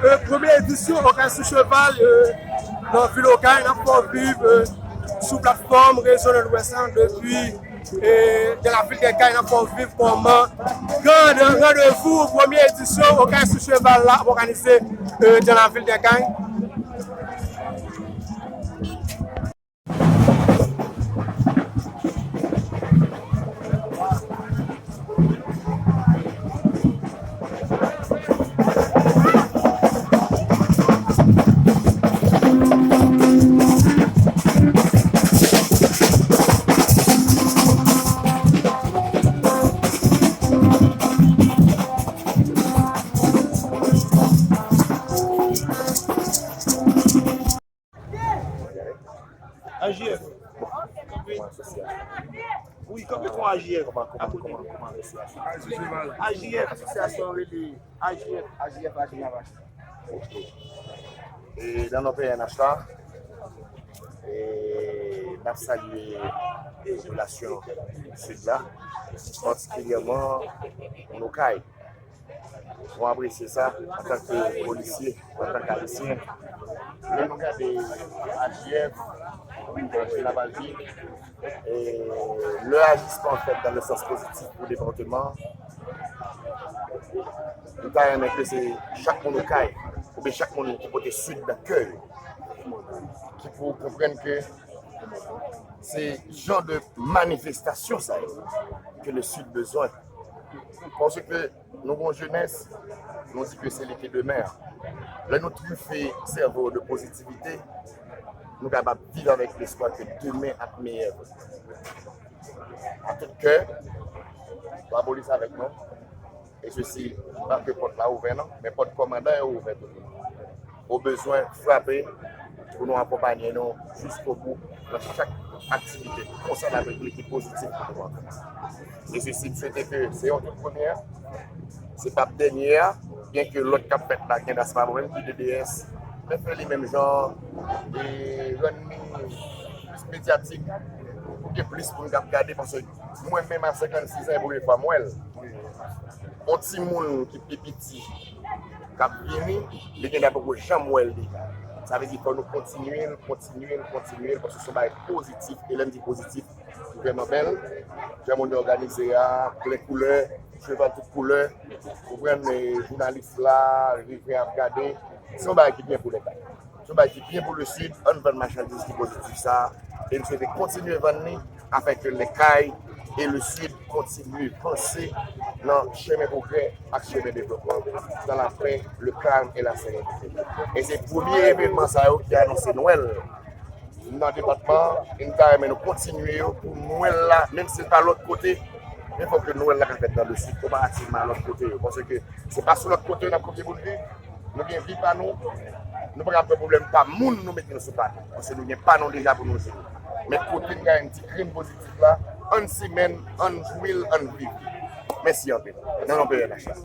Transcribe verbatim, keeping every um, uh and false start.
Premye edisyon Okay sou Cheval nan vil Okay, n ap fè w viv sou platfòm rezo Nòdwès lan depi dans la ville des Cayes, n ap fè w viv kòman grand randevou premye edisyon Okay sou Cheval la ap òganize dans la ville des Cayes. A J F. Wi, kanpe kon A J F. Akote. A J F, asosyasyon rele A J F. A J F, A J F. Ok. E nan non P N H la, e n ap salye popilasyon Sid la, patikilyèman moun Okay. Mwen apresye sa antanke polisye, antanke Ayisyen. Lè nou gade A J F, Jean Lavaldy, e lè ajisman fèt dans le sens positif pou depatman, nou ta renmen ke se chak moun Okay, oubyen chak moun ki pote Sid nan kè yo, ki pou konprann ke se jan de manifestasyon sa yo ke le Sid bezwen. Paske nou gon jenès, nou di ke se li ki demen an. Lè nou trife sèvo de pozitivite, nou kapab viv avèk lespwa ke demen ap meyè. A tout kè, lapolis avèk nou. E sesi, pa ke pòt la ouvè non, men pòt kòmandan yo ouvè toujou. Obezwen, frape pou nou akonpaye nou jiskobou nan chak aktivite. Konsa n ap rekle ki pozitif pou nou ankò. E sesi, m swete ke se yon tout premyè, se p ap dènye a, byen ke lòt k ap fèt la gen das pa mwen menm ki D D S, men fè li menm jan, e rann li plis medyatik, pou gen plis moun k ap gade, paske mwen menm a senkannsis an, e premye fwa m wè l. Yon timoun ki pi piti k ap vini, li gen dapre janm wè l deja. Sa vle di fò nou kontinye l, kontinye l, kontinye l, paske se yon bagay pozitif. E lè m di pozitif, li vrèman bèl. Jan moun yo òganize a, plen koulè, cheval tout koulè. Ou konprann, e jounalis la, revyen ap gade. Se yon bagay ki byen pou leta. Se yon bagay ki byen pou le Sid, ann vann machandiz ki pozitif sa a, e m swete kontinye vann li, afin ke le Cayes e le Sid kontinye vanse nan chemen pwogrè ak chemen devlopman, dans la paix, le calme et la sérénité. E se premye evènman sa yo ki anonse Nwèl nan depatman an, e m ta renmen nou kontinye yo pou Nwèl la, menm si se pa lòt kote, men fòk ke Nwèl la ka fèt nan le Sid, konparativman a lòt kote yo, paske se pa sou lòt kote n ap kopye pou n viv. Nou gen vi pa nou. Nou pa ka pran pwoblèm pa moun nou mete nou sou pa nou. Paske nou gen pa nou deja pou nou jere. Men kote n ka jwenn ti grenn pozitif la, ann simen l, ann jwi l, ann viv li. Mèsi anpil. Nan non P N H la.